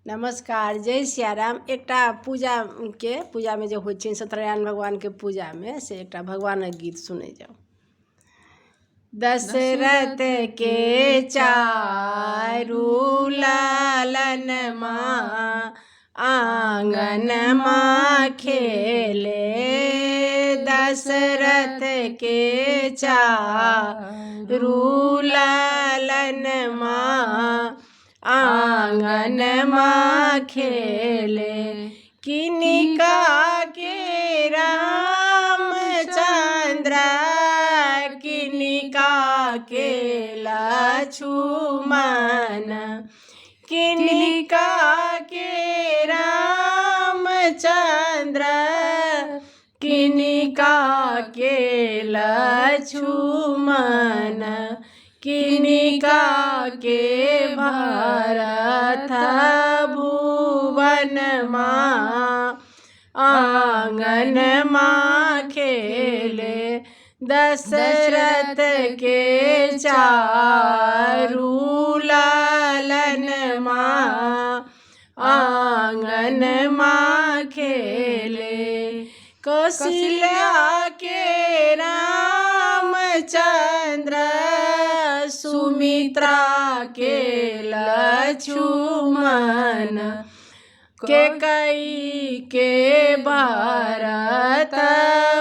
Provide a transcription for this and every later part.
नमस्कार, जय सियाराम। एकटा पूजाके पूजामे जे होइ छै सत्यनारायण भगवानके पूजामे, से एकटा भगवानक गीत सुनै जाउ। दशरथ के चारू लालन माँ आँगन माँ खेले, दशरथ के चारू लालन माँ आँगन माँ खेले, किनका के रामचन्द्र किनका के लक्ष्मण, किनका के रामचन्द्र किनका के लक्ष्मण, किनका के भरत भुवन माँ आँगन माँ खेले, दशरथ के चारू लालन माँ आँगन माँ खेले, कौशल्या के रामचन्द्र सुमित्रा के लक्ष्मण, कैकेयी के भरत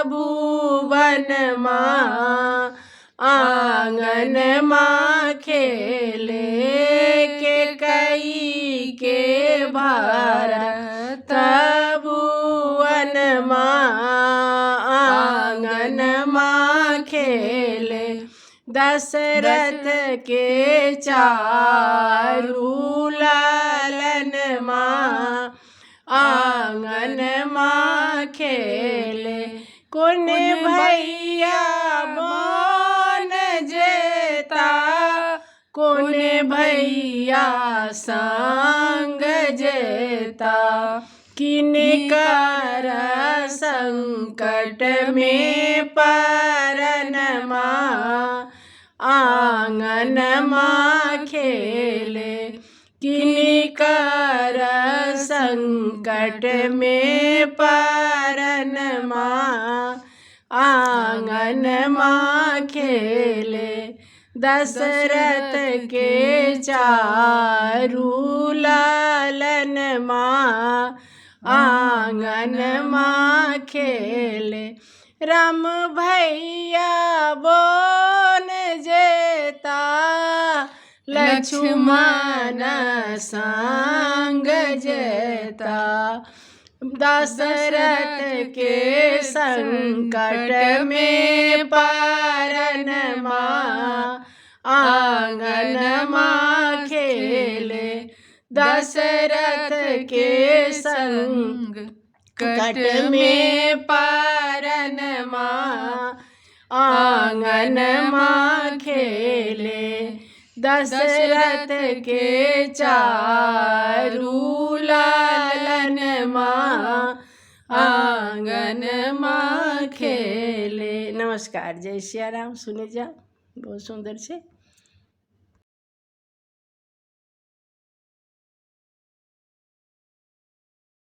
भुवन माँ आँगन माँ खेले, कैकेयी के भरत भुवन माँ आँगन माँ खेले, दशरथ के चारू लालन माँ आँगन माँ खेले, कोन भैया बन जेता, कोन भैया संग जेता, किनकर संकट में परन माँ आँगन माँ खेले, किनकर संकट में परन माँ आँगन माँ खेले, दशरथ के चारू लालन माँ आँगन माँ खेले, राम भैया बन जेता, लक्ष्मण संग जेता, दशरथ के संकट में परन माँ आँगन माँ खेले, दशरथ के संकट में परन माँ आँगन माँ खेले, दशरथ के चारू लालन माँ आँगन माँ खेले। नमस्कार, जय सियाराम। सुनै जाउ, बहुत सुन्दर छै।